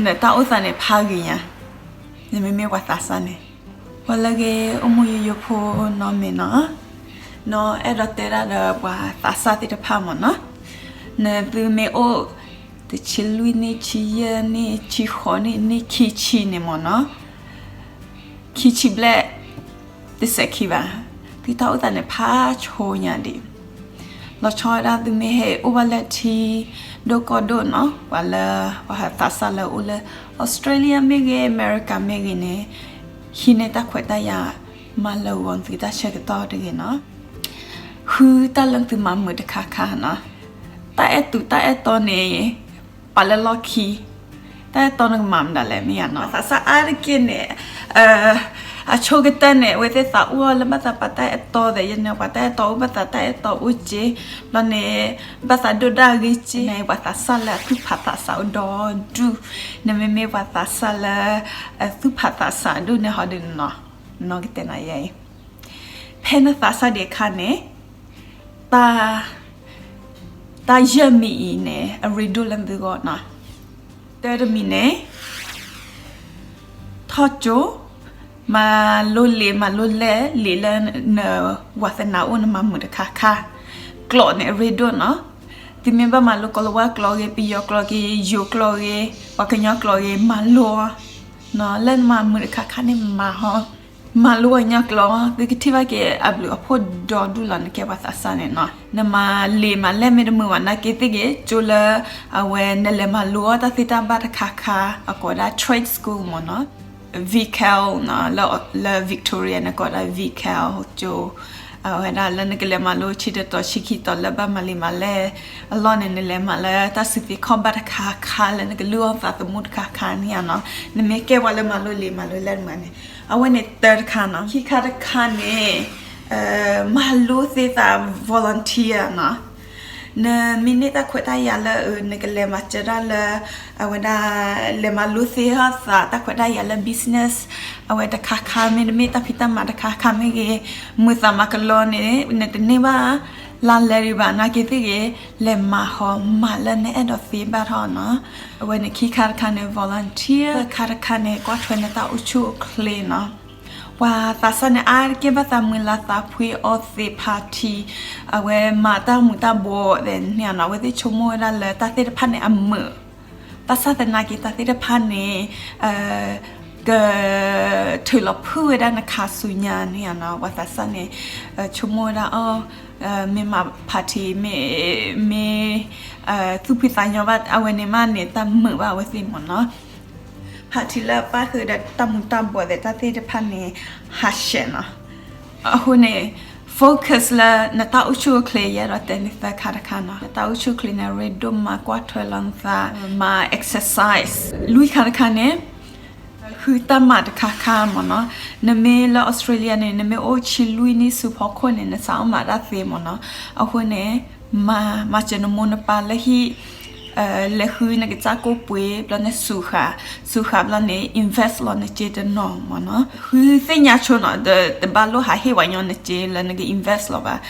နတၢ်အိၣ်သးန့ၣ်ဖးဂ့ၤညါ, နမ့မ့ၢ်ပှၤသးစၢ်န့ၣ်, ပှၤလၢအဂ့ၤ အိၣ်မူယိယိဖိနီတမံၤနီၤ, နီၢ်အဲၣ်ဒိးတဲဒၣ်ဒီးပှၤသးစၢ်သ့ၣ်တဖၣ်မ့ၢ်နီၤ, နသုမ့ၢ်အိၣ် တဆံလွံၢ်နံၣ်, ဆံယဲၢ်နံၣ်, ဆံဃိးနံၣ်, နံၣ်ခံဆံန့ၣ်မ့ၢ်နီၤ, ခံဆံဘျဲၣ် တစဲးခံဘၣ်, သုတၢ်အိၣ်သးန့ၣ်ဖးဆိညါဒံး, လီၤဆီဒၣ်သုမ့ၢ်ဟဲအိၣ်ဘၣ်လၢထံဒိၣ်ကီၢ်ဒိၣ်နီၤ, ပှၤလၢ ပှၤသးစၢ်လၢအိၣ်လၢ Australia မ့ၢ်ဂ့ၤ America မ့ၢ်ဂ့ၤန့ၣ်, ဟံးန့ၢ်တၢ်ခွဲးတၢ်ယာ် မၤလၢာ်ဂီၤသုတၢ်ဆၢကတီၢ်တဂ့ၤနီၤ, ဃုတၢ်လၢသုမၤမုာ်တခါခါနီၤ, တၢ်အဲၣ်တူးတၢ်အဲၣ်တီန့ၣ် ပာ်လၢလီၢ်ခံ, တၢ်အဲၣ်တီနကမၤမတၤလဲၣ်မ့ၢ်ဧါနီၤ, သးစၢ်အါတက့ၢ်န့ၣ်, အဆိကတၢၢ်န့ၣ် အဝဲသ့ၣ်သးအိၣ်အီၤလၢဘၣ်သးပာ်တၢ်အဲၣ်တီသ့ၣ်ယဲန့ၣ်, ပှၤတၢ်အဲၣ်တီအိၣ်ဘၣ်သးတၢ်အဲၣ်တီအိၣ်က့, ဘျီန့ၣ် ဘၣ်သးဒိၣ်ဒၣ်ဂ့ၤက့န့ၣ်, ပှၤသးစၢ်လၢအသူၣ်ဖးသးစးအိၣ်ဒီဒူၣ်, နမ့မ့ၢ်ပှၤသးစၢ်လၢ အသူၣ်ဖးသးစးဒိၣ်န့ၣ်ဟီဒုးနီၤ, နီၢ်ကတဲနၤယဲအံၤ, ဖဲနသးစၢ်ဒံးအခါန့ၣ် တၢ် တၢ်ယဲၢ်မံၤအံၤန့ၣ် အရ့ဒိၣ်လၢသုဂီၢ်နီၤ, တၢ်တမံၤန့ၣ် ထီၣ်ကၠိ, မၤလိလံာ်မၤလိလဲၢ်လံာ်လၢနဝးသနးအိၣ်နမၤမုာ်တခါခါ, ကျိာ်န့ၣ်အရ့ဒိၣ်နီၤ, သုမ့ၢ်ဘၣ်မၤလိကိၤလၤဝါကျိာ်ဂ့ၤ, ပယီၤကျိာ်ဂ့ၤ, ယိၤကျိာ်ဂ့ၤ, ပှၤကညီကျိာ်ဂ့ၤ, မၤလိအီၤ, လၢနမၤမုာ်တခါခါန့ၣ်မၤဟီ မၤလိအီၤကညီကျိာ်, သုကထံၣ်ဘၣ်က့ၤအဘျုးအဖှိၣ်ဒီဒူၣ်လီၤ နကဲပှၤသးစၢ်န့ၣ်နီၤ, နမၤလံာ်မၤလဲၢ်မ့ၢ်တမုာ်ဘၣ်နာ်က့သ့ၣ်ဂ့ၤ, ကၠိလၢ အဝဲနလဲၤမၤလိအီၤတၢ်သ့တၢ်ဘၣ်တခါခါ, အကိးဝဲဒၣ် trade school မ့ၢ်နီၤ, VCAL နီၤ, လၢ Victoria န့ၣ်ကိးဝဲဒၣ် VCAL ကၠိ, အဝဲဒၣ်လၢနကလဲၤမၤလိဆံတတီၤဆံခံတီၤလၢဘၣ်မၤလံာ်မၤလဲၢ်အလီၢ်န့ၣ် နလဲၤမၤလၢတၢ်စုသ့ခီၣ်ဘၣ်တခါခါလၢနကလုၢ်အီၣ်သးသမူတခါခါန့ၣ်နီၤ, နမ့ၢ်ကဲပှၤလၢမၤလိလံာ်မၤလိလဲၢ်မးန့ၣ်, အဝဲန့ၣ်တၢ်တခါနီၤ, ခံခါတခါန့ၣ် မၤလိသ့သး volunteer နီၤ, နမ့ၢ်န့ၢ်တၢ်ခွဲးတၢ်ယာ်လၢ နကလဲၤမၤစၢၤတၢ်လၢ အဝဲဒၣ် လဲၤမၤလိသ့ထီၣ်သးတၢ်ခွဲးတၢ်ယာ်လၢ business အဝဲတခါခါ မ့တမ့ၢ်တၢ်ဖံးတၢ်မၤတခါခါမ့ၢ်ဂ့ၤ, မုာ်သးမၤကလီန့ၣ် နတန့ၢ်ဘၣ်လါလဲဒံးဘၣ်နာ်က့သ့ၣ်ဂ့ၤ, လဲၤမၤဟီမၤလၢနအဲၣ်ဒိးသ့ဘၣ်ထီၣ်နီၤ, အဝဲန့ၣ်ခံခါတခါန့ၣ် volunteer တခါတခါန့ၣ် ကွၢ်ထွဲနတၢ်အိၣ်ဆူၣ်အိၣ်ချ့နီၤ ပှၤသးစၢ်န့ၣ် အါတက့ၢ်ဘၣ်သးမုာ်လၤသးဖှံအီသံး party, အဝဲမၤတၢ်မူးတၢ်ဘှီးသ့ၣ်န့ၣ်နီၤ, အဝဲသ့ၣ်ဆိကမိၣ်ဝဲဒၣ်လၢတၢ်သ့ၣ်တဖၣ်န့ၣ်အမုာ်, ဘၣ်ဆၣ်သနာ်က့တၢ်သ့ၣ်တဖၣ်န့ၣ် ကထုးလီၤဖုၣ်ဝဲဒၣ်နခါဆူညါန့ၣ်နီၤ, ပှၤသးစၢ်န့ၣ် ဆိကမိၣ်ဝဲဒၣ်အီၤ မ့ၢ်မၤ party မ့ၢ် မ့ၢ် သူၣ်ဖှံသးညီဘၣ် အဝဲန့ၣ်မးန့ၣ် တၢ်မုာ်ဘၣ်အဝဲသ့ၣ်မ့ၢ်နီၤ, party လၢအပၣ်ဃုာ်ဒီးတၢ်မူးတၢ်ဘှီးသ့ၣ် တၢ်သ့ၣ်တဖၣ်န့ၣ် ဟးဆှဲးနီၤ, အဃိန့ၣ် focus လၢနတၢ်အိၣ်ဆူၣ်အိၣ်ချ့ ယအဲၣ်ဒိးတဲန့ၣ်သၢခါတခါနီၤ, နတၢ်အိၣ်ဆူၣ်အိၣ်ချ့န့ၣ် ရ့ဒိၣ်မး ကွၢ်ထွဲလီၤနသး မၤ exercise, လွံၢ်ခါတခါန့ၣ် ဃုတၢ်မၤတခါခါမ့ၢ်နီၤ, နမ့ၢ်လၢ Australia န့ၣ် နမ့ၢ်အိၣ်ဆံလွံၢ်နံၣ်ဆူဖီခိၣ်န့ၣ် နစးထီၣ်မၤတၢ်သ့မ့ၢ်နီၤ, အဃိန့ၣ် မၤ မၤစၢၤနမိၢ်နပၢ်လၢဟံၣ် လဲၤဃုနကစၢ်ကိၣ်ပှ့ၤ ဘျီန့ၣ်စူးဃာ်, စူးဃာ်ဘျီန့ၣ် invest လီၤနစ့တနီၤမ့ၢ်နီၤ, ဃုသ့ၣ်ညါဆိနီၤ, တဘၣ်လိၣ်ဟးဟ့ၣ်ဝဲညီနစ့လၢနက invest လီၤဘၣ်,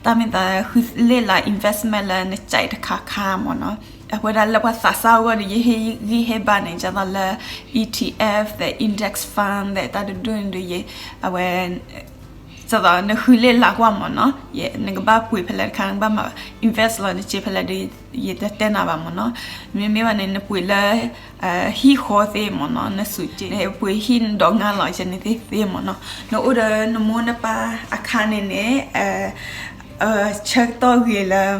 တၢ်မ့ၢ်သးဃုလ့ၣ်လၤ investment လၢနစဲးတခါခါမ့ၢ်နီၤ, အဝဲဒၣ်လၢပှၤသးစၢ်အဂီၢ်ဒီး ယဟ့ၣ်ဂံၢ်ဟ့ၣ်ဘါန့ၣ် ဒ်သိးလၢ E T F သ့ၣ် index fund သ့ၣ် တၢ်တဒူၣ်န့ၣ်ဒီး အဝဲ ဒ်သိးနဃုလ့ၣ်လၤကွၢ်မ့ၢ်နီၤ, နကဘၣ်ပှ့ၤဖဲလဲၣ်တခါ နကဘၣ်မၤ invest လီၤနစ့ဖဲလဲၣ်ဒီး ယတတဲနၤဘၣ်မ့ၢ်နီၤ, မ့မ့ၢ်ဘၣ်န့ၣ် နပှ့ၤလၢ ဟံၣ်ဃီသ့မ့ၢ်နီၤ, နစူးစ့န့ၣ် ပှ့ၤဟံၣ်နဒီးငါလီၤ ယန့ၣ်သ့သ့မ့ၢ်နီၤ, နအိၣ်ဒီးနမိၢ်နပၢ်အခါန့ၣ်န့ၣ် ဆၢကတီၢ်ဂ့ၤလၢ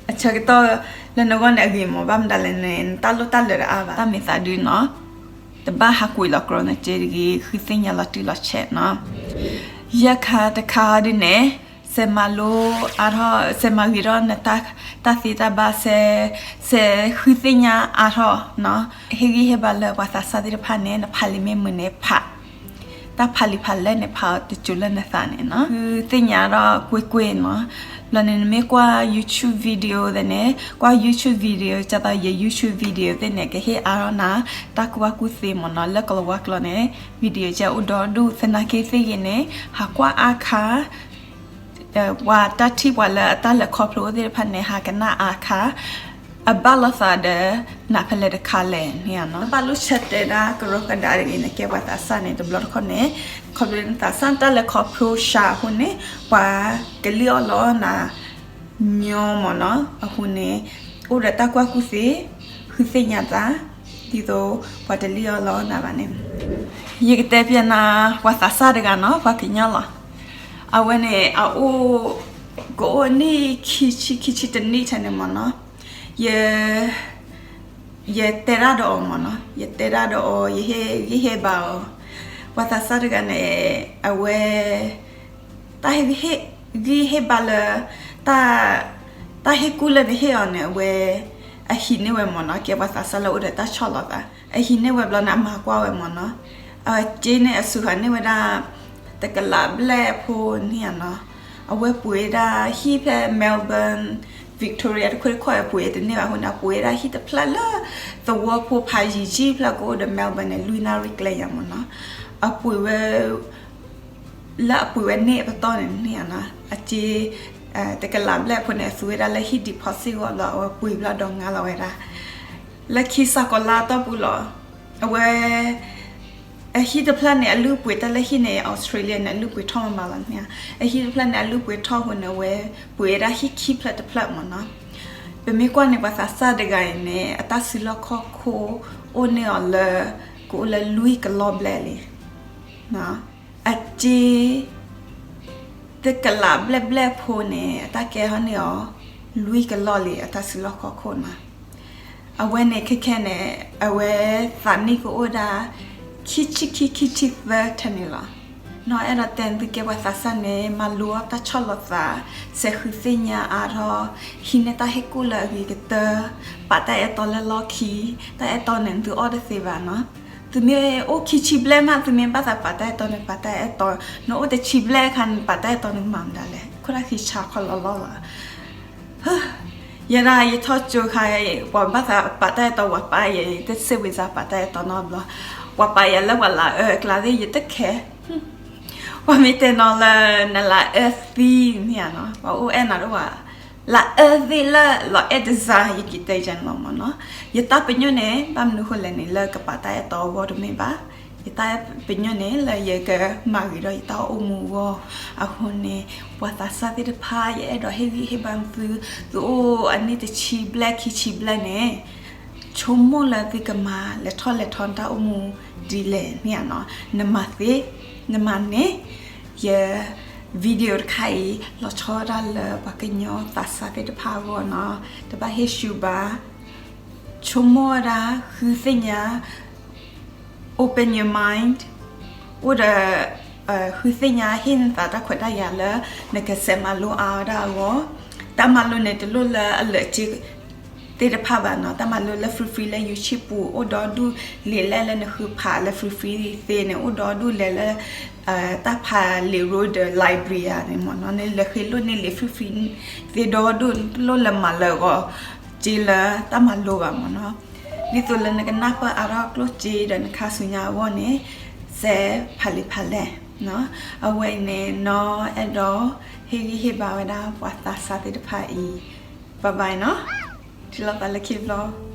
အဆၢကတီၢ်လၢနဂီၢ်န့ၣ်အဂ့ၤမ့ၢ် ဘၣ်မတၤလဲၣ်န့ၣ် နတၢ်လိၣ်တၢ်လၢာ်တအါဘၣ်, တၢ်မ့ၢ်သးဒုနီၤ, တဘၣ်ဟးကွံာ်လီၤကြီနစ့တဂ့ၤ, ဃုသ့ၣ်ညါလီၤတံၢ်လီၤဆဲးနီၤ, ယဲၢ်ခါတခါဒုန့ၣ် စဲးမၤလိအါထီၣ်, စဲးမၤဂ့ၤထီၣ်နတၢ်သ့တၢ်ဘၣ်, စဲးဃုသ့ၣ်ညါအါထီၣ်နီၤ, ဟ့ၣ်ဂံၢ်ဟ့ၣ်ဘါလၢပှၤသးစၢ်သ့ၣ်တဖၣ်န့ၣ် နဖးလံာ်မ့ၢ်မုာ်န့ၣ်ဖး တၢ်ဖးလံာ်ဖးလဲၢ်န့ၣ် ဖးအီၤတစိၤလၢနသးန့ၣ်နီၤ, ဃုသ့ၣ်ညါထီၣ်ကွ့ၢ်ကွ့ၢ်နီၤ, ဘျီန့ၣ် နမ့ၢ်ကွၢ် YouTube video သ့ၣ်န့ၣ် ကွၢ် YouTube video ဒ်သိးယ YouTube video သ့ၣ်န့ၣ် ကဟ့ၣ်အါထီၣ်နၤ တၢ်ကူၣ်ဘၣ်ကူၣ်သ့မ့ၢ်နီၤ, လၢကိၤလၤဝါကျိာ်န့ၣ် video ကအိၣ်ဒီဒူၣ် သနာ်က့သ့ၣ်ဂ့ၤန့ၣ် ဟးကွၢ်အါခါ ပှၤတၢ်ထံၣ်ပှၤလၢအတၢ်လဲၤခီဖျိသ့ၣ်တဖၣ်န့ၣ် ဟးကနၣ်အါခါ, အဘၣ်လိာ်သးဒီး နးဖဲလဲၣ်တခါလဲၣ်န့ၣ်နီၤ. ဘၣ်လိၣ်ဆၢတဲာ်ဒၣ်ကရီကဒါတဂ့ၤန့ၣ် ကဲပှၤသးစၢ်န့ၣ် တဘျီတခီၣ်န့ၣ် ခီဖျိလၢနသးစၢ်တၢ်လဲၤခီဖျိစှၤအဃိန့ၣ် ပှၤကလံၣ်အီၣ်လီၤနၤ ညီမ့ၢ်နီၤ. အဃိန့ၣ် အိၣ်ဒီးတၢ်ကွၢ်ကူၣ်သ့, ဃုသ့ၣ်ညါသး, ဒ်သိးပှၤတလံၣ်အီၣ်လီၤနၤဘၣ်န့ၣ်. ယကတဲပျးနၤ ပှၤသးစၢ်တဂၤနီၤ, ပှၤကညီလီၤ. အဝဲန့ၣ် အအိၣ် ကအိၣ်နံၣ်ခံဆံ ခံဆံတနံၣ်ထဲန့ၣ်မ့ၢ်နီၤ. ယ ယတဲဒၣ်ဒီးအီၤမ့ၢ်နီၤ, ယတဲဒၣ်ဒီးအီၤ, ယဟ့ၣ်ဂံၢ်ဟ့ၣ်ဘါအီၤ. ပှၤသးစၢ်တဂၤန့ၣ် အဝဲ တၢ်ဟ့ၣ်ဂံၢ်ဟ့ၣ်, ဂံၢ်ဟ့ၣ်ဘါလၢ တၢ်, တၢ်ဟ့ၣ်ကူၣ်လၢနဟ့ၣ်အီၤန့ၣ် အဝဲ အဟံးန့ၢ်ဝဲမ့ၢ်နီၤ, ကဲပှၤသးစၢ်လၢအိၣ်ဒီးတၢ်ဆီၣ်လီၤသး, အဟံးန့ၢ်ဝဲဘျီန့ၣ် အမၤကွၢ်ဝဲမ့ၢ်နီၤ. အစ့န့ၣ် အစူးဃာ်န့ၢ်ဝဲဒၣ် တကလးဘျဲၣ်ဖိန့ၣ်နီၤ. အဝဲပှ့ၤဝဲဒၣ်ဟံၣ်ဖဲ Melbourne, Victoria တခွ့ၣ်တခီၣ် အပှ့ၤတန့ၢ်ဘၣ်အဃိန့ၣ် အပှ့ၤဝဲဒၣ်ဟံၣ်တဖျၢၣ်လၢ သဝီဖိဖးယံၤကံၢ်ဖျၢၣ်ကအိၣ်ဒီး Melbourne န့ၣ် လွံၢ်နၣ်ရံၣ်ကျဲယၤမ့ၢ်နီၤ. အပှ့ၤဝဲ လၢအပှ့ၤဝဲန့ၣ်အပတီၢ်န့ၣ်န့ၣ်နီၤ, အစ့ တကလးဘျဲၣ်ဖိန့ၣ် အသူဝဲဒၣ်လၢဟံၣ် deposit ဂီၢ်ဘျီ အဝဲပှ့ၤဘျီဒီးငါလီၤဝဲဒၣ် လၢခံစးကီးလါအတီၢ်ပူၤလီၤ. အဝဲ အဟံၣ်တဖျၢၣ်န့ၣ် အလုၢ်ပှ့ၤတၢ်လၢဟံၣ်န့ၣ် Australia န့ၣ် အလုၢ်ပှ့ၤထီၣ်မးမးလီၤန့ၣ်. အဟံၣ်တဖျၢၣ်န့ၣ် အလုၢ်ပှ့ၤထီၣ်အဃိန့ၣ် အဝဲပှ့ၤဝဲဒၣ်ဟံၣ်ခံဖျၢၣ်တဖျၢၣ်မ့ၢ်နီၤ. ပမ့ၢ်ကွၢ်န့ၣ် ပှၤသးစၢ်တဂၤအံၤန့ၣ် အတၢ်စုလီၢ်ခီၣ်ခိၣ်အိၣ်န့ၢ်အီၤလၢ ကအိၣ်လၢလွံၢ်ကလီၢ်ဘျဲၣ်လံ. အစ့ တကလးဘျဲၣ်ဘျဲၣ်ဖိန့ၣ် အတၢ်ကဲထီၣ်န့ၢ်အီၤ လွံၢ်ကလီၢ်လံ အတၢ်စုလီၢ်ခီၣ်ခိၣ်နီၤ. အဝဲန့ၣ်ခဲခဲန့ၣ် အဝဲသးနံၣ်ကအိၣ်ဒၣ် ခံဆံခံ ခံဆံသၢထဲန့ၣ်လီၤ. နီၢ်အဲၣ်ဒိးတဲသုကဲပှၤသးစၢ်န့ၣ် မၤလိအီၣ်တၢ်ဆီၣ်လီၤသး, စဲးဃုသ့ၣ်ညါအါထီၣ်, ဟံးန့ၢ်တၢ်ဟ့ၣ်ကူၣ်လၢအဂ့ၤကတၢၢ်, ပာ်တၢ်အဲၣ်တီလၢလီၢ်ခံ, တၢ်အဲၣ်တီန့ၣ် သုအီၣ်တသ့ဘၣ်နီၤ. သုမ့ၢ်အိၣ်ခံဆံဘျဲၣ်မး သုမ့ၢ်ဘၣ်သးပာ်တၢ်အဲၣ်တီန့ၣ် ပာ်တၢ်အဲၣ်တီ, နအိၣ်တဆံဘျဲၣ်အခါန့ၣ် ပာ်တၢ်အဲၣ်တီန့ၣ်မၤမတၤလဲၣ်, ခိၣ်တၢ်ဃံဆါခီလီၤလီၤလီၤ. ယဲဒၣ်ယထီၣ်ကၠိခါအံၤ ပှၤဘၣ်သးပာ်တၢ်အဲၣ်တီ ပှၤပာ်ယၤ ယတစ့ဝံၤစါပာ်တၢ်အဲၣ်တီနီတဘျီ, ပှၤပာ်ယၤလၢပှၤလၤအၢအကျါသ့ၣ် ယတခဲ, ပှၤမ့ၢ်တဲနီၤလၢ နလၤအၢသံန့ၣ်ဧါနီၤ, ပှၤအိၣ်အဲၣ်နၤဒိၣ်ဝဲ, လၤအၢသ့ၣ်လၢလီၤအဲၣ်တစါ ယက့ၤတဲယၤန့ၣ်လီၤမ့ၢ်နီၤ. ယတၢ်ပညိၣ်န့ၣ် ဘၣ်မနုၤဃိလဲၣ်န့ၣ် လၢကပာ်တၢ်အဲၣ်တီအဂီၢ်တမ့ၢ်ဘၣ်, ယတၢ်ပညိၣ်န့ၣ် လၢယကမၤဂ့ၤဒီးယတၢ်အိၣ်မူအဂီၢ်, အဃိန့ၣ် ပှၤသးစၢ်သ့ၣ်တဖၣ် ယအဲၣ်ဒိးဟ့ၣ်ဂံၢ်ဟ့ၣ်ဘါသု, သုအိၣ်အနံၣ်တဆံဘျဲၣ်ခံဆံဘျဲၣ်န့ၣ် ဆိကမိၣ်လၢသုကမၤလဲၤထီၣ်လဲၤထီတၢ်အိၣ်မူဒ်လဲၣ်န့ၣ်ဧါနီၤ, နမၤသ့, နမၤန့ၢ်, ယ video တခါအံၤ လီၤဆီဒၣ်တၢ်လၢပှၤကညီသးစၢ်သ့ၣ်တဖၣ်အဂီၢ်နီၤ, တဘၣ်ဟ့ၣ်ဆူၣ်ဘၣ်, ဆိကမိၣ်ဝဲဒၣ် ဃုသ့ၣ်ညါ open your mind, အိၣ်ဒီး ဃုသ့ၣ်ညါဟ့ၣ်နသးတၢ်ခွဲးတၢ်ယာ်လၢ နကစဲးမၤလိအါဝဲဒၣ်အဂီၢ်, တၢ်မၤလိန့ၣ် တလိၣ်လၢအလၢာ်စ့ သ့ၣ်တဖၣ်ဘၣ်နီၤ, တၢ်မၤလိလၢ free free လၢ YouTube ပူၤ အိၣ်ဒီဒူၣ်, လံာ်လဲၢ်လၢနဃုဖးလၢ free free သ့န့ၣ် အိၣ်ဒီဒူၣ်လဲၤလၢ တၢ်ဖးလံာ်ရိဒီး library ဧါန့ၣ်မ့ၢ်နီၤ, နလဲၤဃ့လိၣ်န့ၢ်လံာ် free free သ့ဒီဒူၣ်, တလိၣ်လၢမၤလၢာ်အဂီၢ်စ့လၢတၢ်မၤလိဘၣ်မ့ၢ်နီၤ. ဒ်သိးလၢနကနၢ်ပၢၢ်အါထီၣ်ကျိၣ်စ့ဒီးနခါဆူညါအဂီၢ်န့ၣ် စဲးဖးလံာ်ဖးလဲၢ်, အဝဲအံၤန့ၣ် နီၢ်အဲၣ်ဒိး ဟ့ၣ်ဂံၢ်ဟ့ၣ်ဘါဝဲဒၣ်ပှၤသးစၢ်သ့ၣ်တဖၣ်အံၤ, bye bye နီၤ, ထံၣ်လိာ်သးလၢခံတဘျီ.